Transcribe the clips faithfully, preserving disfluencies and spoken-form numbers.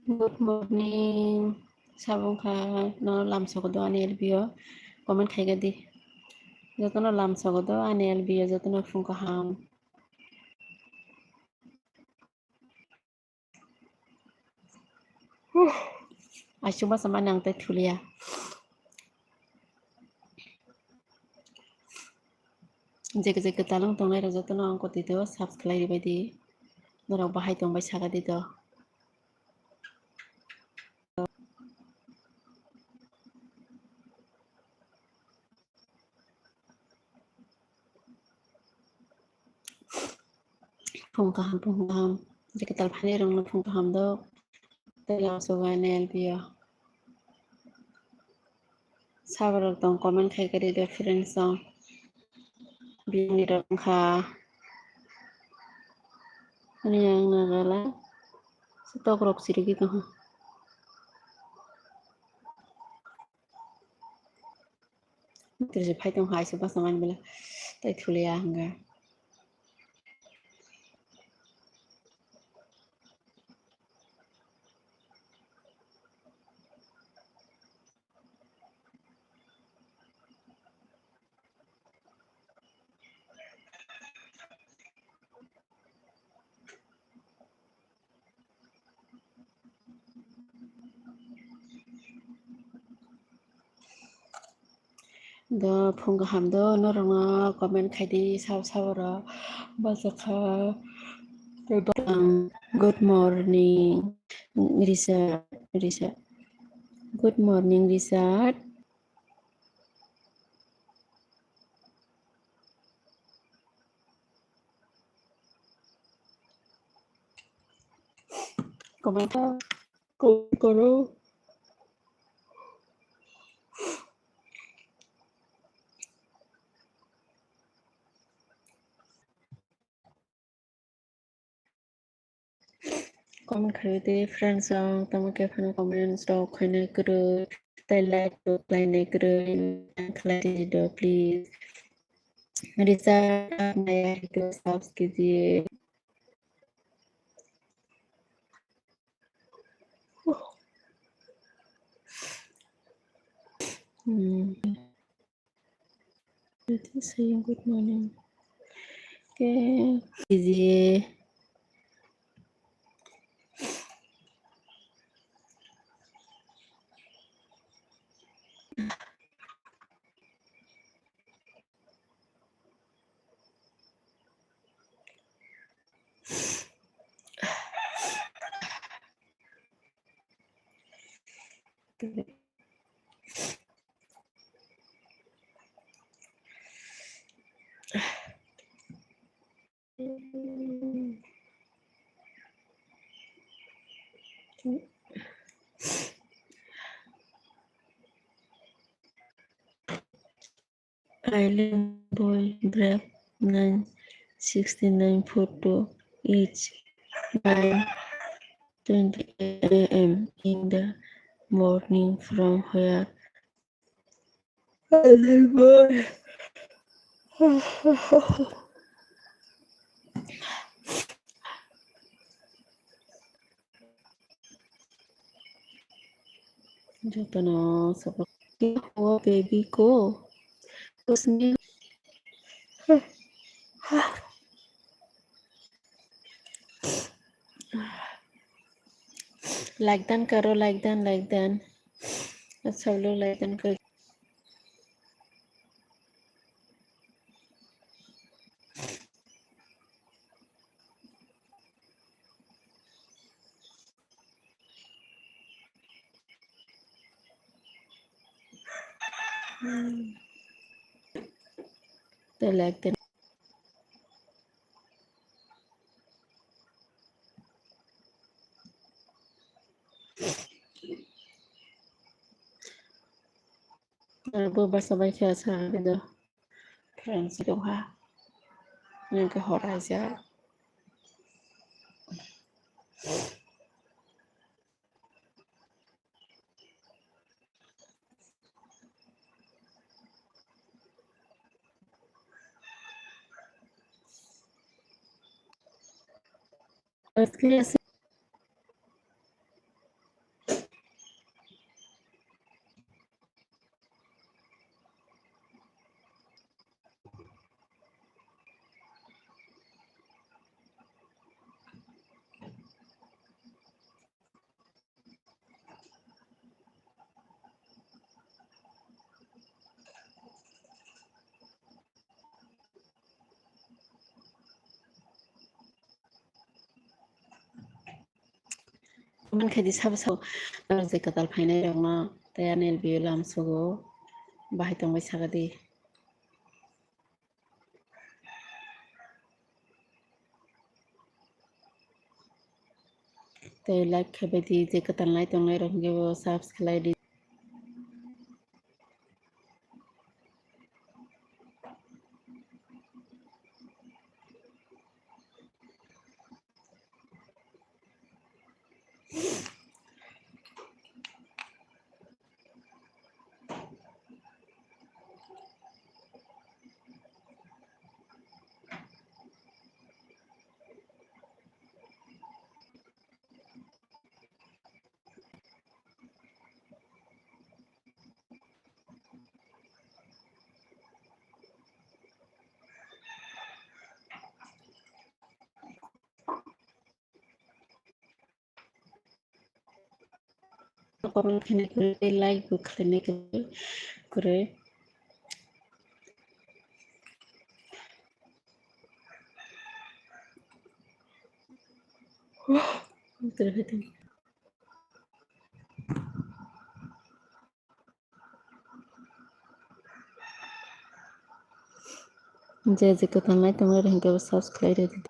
Good morning. Sabong kha no lam sogo do ani L B o comment khai di. Jotono lam sogo do ani L B o, jotono phung kaham. Huh. Aswk bwsa mani ang tei thuliya. Jekhe jekhe talung tongnai rok jotono ang koti do, subscribe ribai di. Norok bahai tongbai saka di do. Phung kaham, phung kaham. Jekhe tal phani rwngno phung kaham do. Tei lam sogo ani L B o. Saborok tong comment khai kari do friends tong. Bini rok wngkha. Ani ang nagala. Tok rok sirigi tongkha. Tei se phai tongkha, aisa bwsa mani bwle tei thuliya hwnga. Do phung kaham do norokno comment khai di, sabo sabo rok bwsakha. Good morning, Risa, Risa. Good morning, Risa. Comment koro. Comment khaio tei friends rok tamo khe phano comments rok khainai kwrwi tei like rok khlainai kwrwi khlai di do please. Risa naya hikhe subs kiji. Hmm. Saying good morning. Okay. Easy. Island boy, brave, nine sixty-nine photo each by twenty A M in the morning from where? Island boy. Jotono support. Oh, baby ko. Usne. Like dan karo, like dan, like dan. Sab log like dan karo. Hmm. They like them. Bo basa bai khe sa do. Friends do ha. Nang khe hor aja. Comment khaidi sabo sabo norok je kwtal phainai rokno tei ani L B U lam sugo bahai tongbai sakadi. Tei like khaibaidi je kwtal nai tongnai rok hwnkhe bo subscribe di. Comment khainai kwrwi tei like bo khlainai kwrwi. Je je kwtal nai tongnai rok hwnkhe bo subscribe rwdi.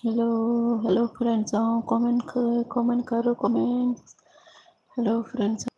Hello, hello friends, oh, comment khe, comment karo, comment. Hello friends.